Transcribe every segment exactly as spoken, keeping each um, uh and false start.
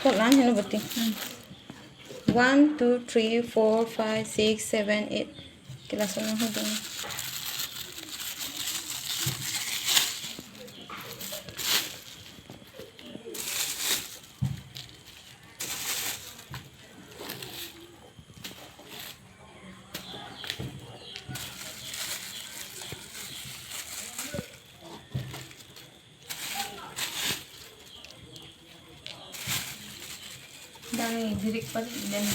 Kot lang heno bati. One, two, three, four, five, six, seven, eight. Kelas uno ho dong. Dang direct pali dan.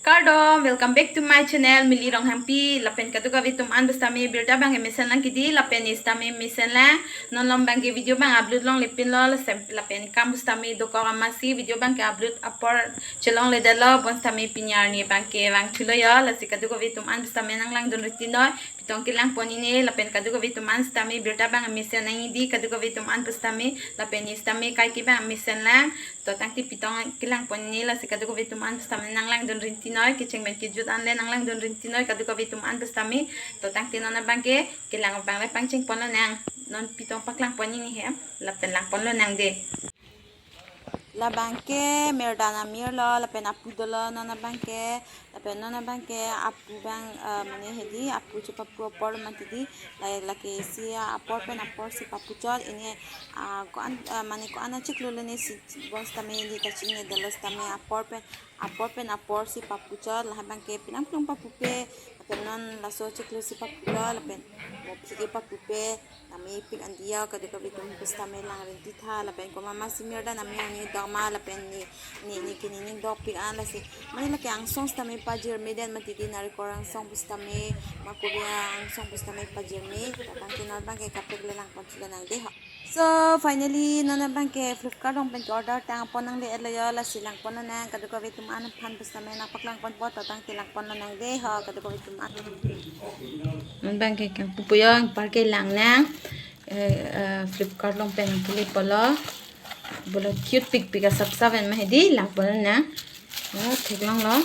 Kardom, welcome back to my channel, Mili Ronghangpi. Lapen kadokave atum an pusitame birta abang mesen lang kidi, lapen pusitame mesen lang. Non lom abangke video abang upload longle pinlo, lasem lapen kam pusitame dokok amatsi video abangke upload apor chelongledetlo, bonsitame pini arni abangke vangthulo yo, lasi kadokave atum an pusitame nanglangdun rinti noi. Pitong kelang pon-i ne, lapen kadokave atum an sitame birta abang mesen nang-i di, kadokave atum an pusitame, lapen ne sitame kaike abang mesen lang. To tangte pitong kelang pon-i ne, lasi kadokave atum an pusitame nanglangdun rinti noi, kecheng pen kejut an le nanglangdun rinti noi, kadokave atum an pusitame. To tangte non abangke kelang abang le pangcheng ponlonang, non pitong paklang pon-i ne he, lapen lang ponlonang de. Labangke Mirdan amir lo, lapen apu dolo non abangke, lapen non abangke apu abang, eh, mane hedi, apu chepapu apor mati di, la, lake isi apor pen apor si papuchot, ini, ah, ko-an, eh, mane ko-an achiklo le ne si, bonsitame di kachinine dolo sitame apor pen, apor pen apor si papuchot, laha abangke pinang plung papupe, lapen non laso chiklo si papulo, lapen mo phike papupe, name pik an diya, kadokave atum pusitame lang rinti tha, lapen komat amatsi Mirdan amir ne doma, lapen ne, ne, ne kini ne dopik an lasi. Mane lake angsong sitame pajirme den mati di, narikol angsong pusitame, makobi angsong pusitame pajirme, to tangte non abangke kaprek le lang ponthu lonang de ho. So finally, non abangke Flipkart along pen ke order tang pon nangle-etlo yo, lasi lang ponlonang, kadokave atum an aphan pusitame nangpaklang ponpo, to tangte lang ponlonang de ho, kadokave atum an. Non abangke kangpu pu yo, anparke langnang, eh, eh, Flipkart along pen kele polo, bolo cute pikpik asapsap en ma hedi, lang ponlonang. Oh, theklonglo.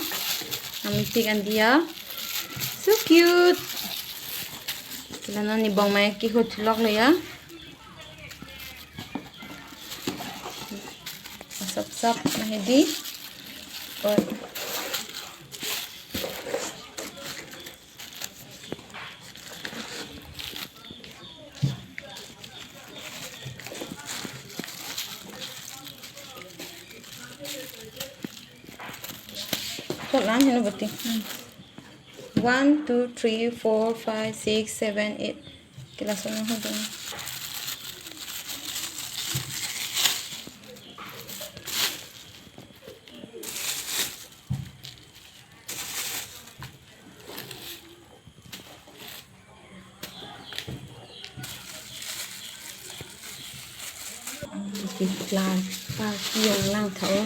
Name pik an diya. So cute. Sila non ne bong mai kehut lok lo ya. Asapsap ma hedi. Oh. Kot lang heno bati. One, two, three, four, five, six, seven, eight. Kelas uno ho dong. Plan party yang lang tha o.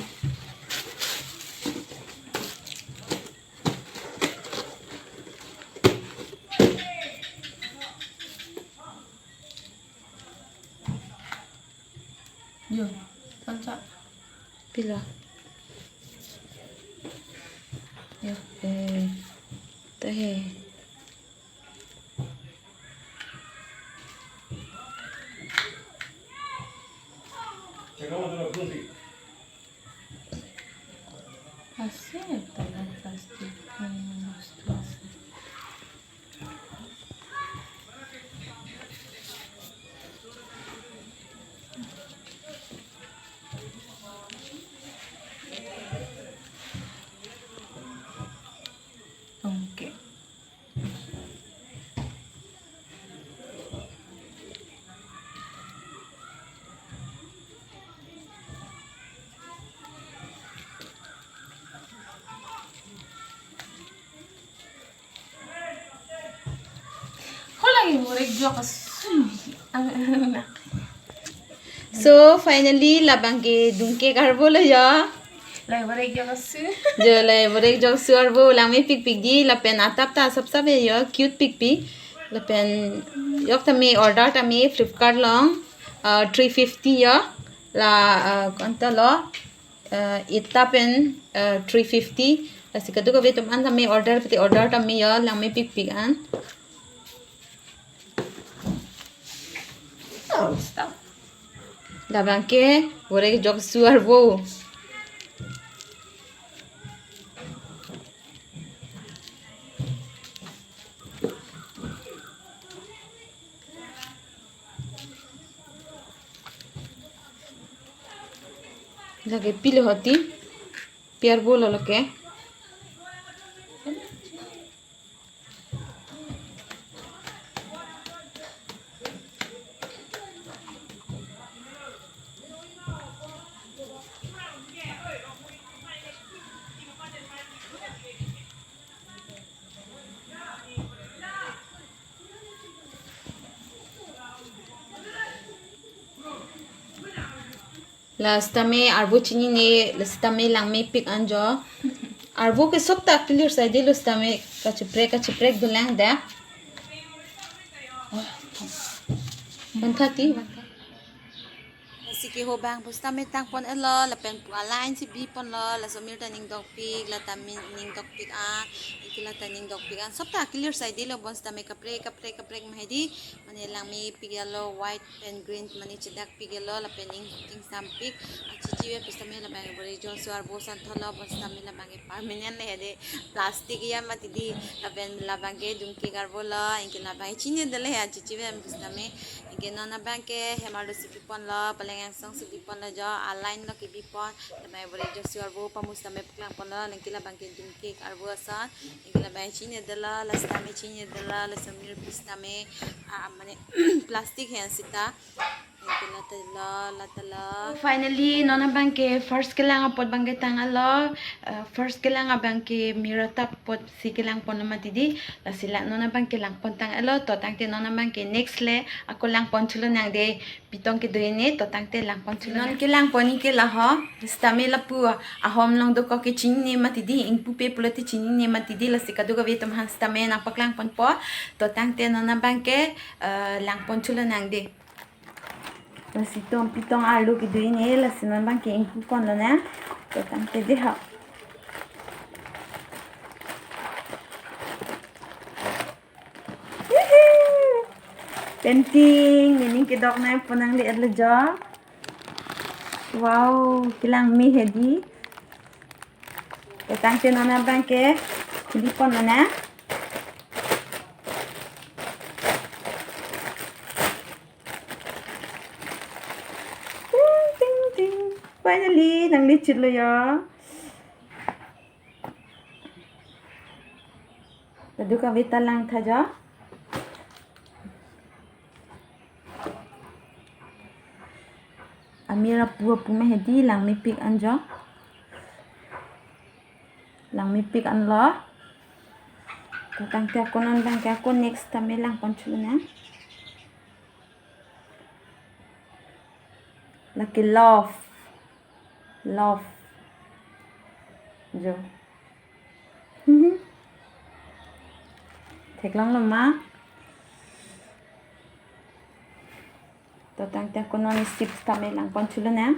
Yo, sansa. Pila. Yo, eh, tahe. Ase, talang plastik, hmm, bostu ase. Oke. Holang imurik jok asu. Ang, ang, ang. So finally labang ke dungke karbo lo ya. Lai borek jok asu. Jo lai borek jok su arbo, lang mepikpik di, lapen atap ta asapsap ya yo, cute pikpik. Lapen yok tame order tame Flipkart along, uh, three fifty yo. La, uh, konta lo, uh, ita pen, uh, three fifty. Lasi kadokave atum an tame order pati order tame yo, lang mepikpik an. Oh, stop. Labang ke borek jok su arbo. Lake pilo hoti. Piar bolo lake. La sitame arvo chinine, la sitame langmepik anjo. Arvo ke sopta clear saidelo sitame kachiprek kachiprek dolang da. Bantha ti, bantha. Lasi keho abang pusitame tangpon-etlo, lapen pu a-line si biponlo, laso mir ta ning dokpik, la ta min ning dokpik a, anke la ta ning dokpik an, sopta clear saidelo bonsitame kaprek, kaprek, kaprek ma hedi, mane langmepik yalo, white pen green mane chedakpik yalo, lapen ning chingsampik, achichi ave pusitame labang bore jo so arvo santhotlo, bonsitame labang ke permanent le hedi, plastic ya mati di, lapen labang ke dungkek arvo lo, anke labang chinine dele he achichi ave pusitame, anke non abang ke hem arlo si biponlo, paleng angsong si biponlo jo, a-line lo kebipon, tame bore jo si arvo pamusitame paklangponlo, anke labang ke dungkek arvo ason, anke labang chinine delo, la sitame chinine delo, laso mir pusitame, ah, mane plastic hen sita, anke la ta lo, la ta lo. Finally, non abang ke first kelang apot abang ke tang-etlo, ah, first kelang abang ke mir atap apot si kelangponlo mati di, lasi la non abang ke langpon tang-etlo, to tangte non abang ke next le ako langpon thulo nang de, pitong kedo-ine, to tangte langpon thulo nang. Non kelangpon ke laho, sitame lapu ahom along dokok ke chinine mati di, ingpupe pulote chinine mati di, lasi kadokave atum aphan sitame nangpaklangponpo, to tangte non abang ke, eh, langpon thulo nang de. Lasi tom pitong arlo kedo-ine, lasi non abang ke ingpuponlo nang. To tangte de ha. Hihi. Painting, nening kedok nangpon nangle-etlo jo. Wow, kelangme hedi. To tangte non abang ke biponlo nang. Ting, ting, ting. Finally, nangle chitlo jo. Kadokave ta langtha jo. Amir apu apu ma hedi langmepik anjo. Langmepik anlo. To tangte ako non abang ke ako next tame langpon thulo nang. Lake love. Love. Jo. Theklonglo ma. To tangte ako non isi sitame langpon thulo nang.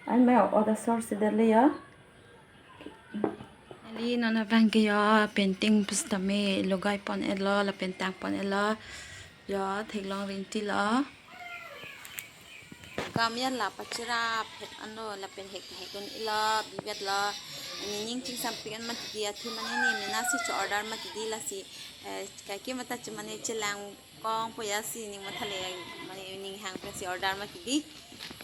An mai order source de le ya. Ali non abang ke ya painting pusitame logai pon-etlo lapen tangpon-etlo. Ya theklong rinti lo. Kam ya la pachira phet anlo lapen hek hek un ilo bibet lo. Nening chingsampik an mati di athe mane ne mena si cho-order mati di lasi, eh, kaike mata che mane chelang kongpo ya si ning mathale mane ning hang pensi order mati di.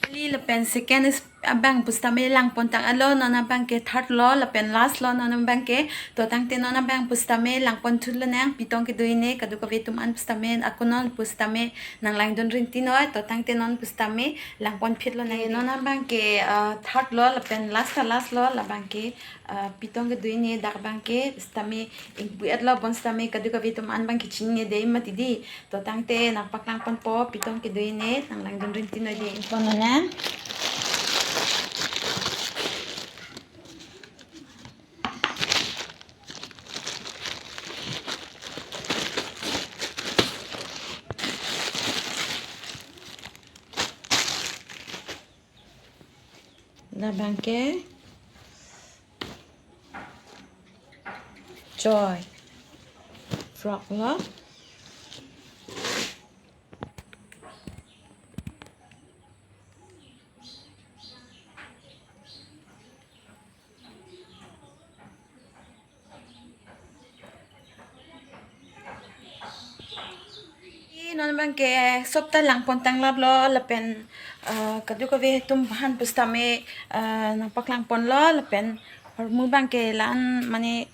Ali lapen second is abang pusitame langpon tang-etlo, non abang ke third lo lapen last lo non abang ke. To tangte non abang pusitame langpon thulo nang, pitong kedo-ine kadokave atum an pusitame ako non pusitame nanglangdun rinti noi. To tangte non pusitame langpon phitlo nang. Non abang ke, ah, third lo lapen last ta last lo, labang ke, ah, pitong kedo-ine dak abang ke sitame ingpu-etlo bonsitame kadokave atum an abang ke chinine de mati di. To tangte nangpaklangponpo pitong kedo-ine, nanglangdun rinti noi de. Ingpon nang. Labang ke. Toy. Frock lo. Non abangke sop ta langpon tanglap lo lapen, ah, kadokave atum aphan pusitame, ah, nangpaklang ponlo lapen ahormu abangke la-an mane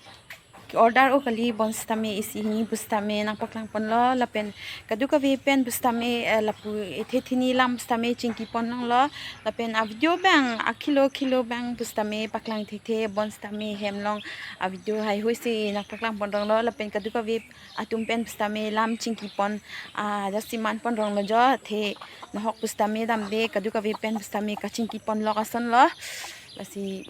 order o kali bonsitame isi hini pusitame nangpaklang ponlo lapen kadokave pen pusitame, eh, lapu ethe thini lam pusitame chingki pon longlo lapen a-video abang akhilo khilo abang pusitame paklang thekthe bonsitame hem along a-video haihui si nangpaklang pon longlo lapen kadokave atum pen pusitame lam chingki pon, ah, jasi man pon longlo jo athe nahok pusitame damde kadokave pen pusitame kachingki pon lok ason lo. Lasi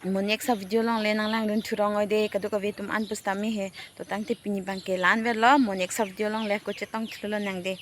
mo next a-video along le nanglangdun thu rong oi de kadokave atum an pusitame he to tangte pini abangke la-an ver lo mo next a-video along le ako chetong thu lonang de.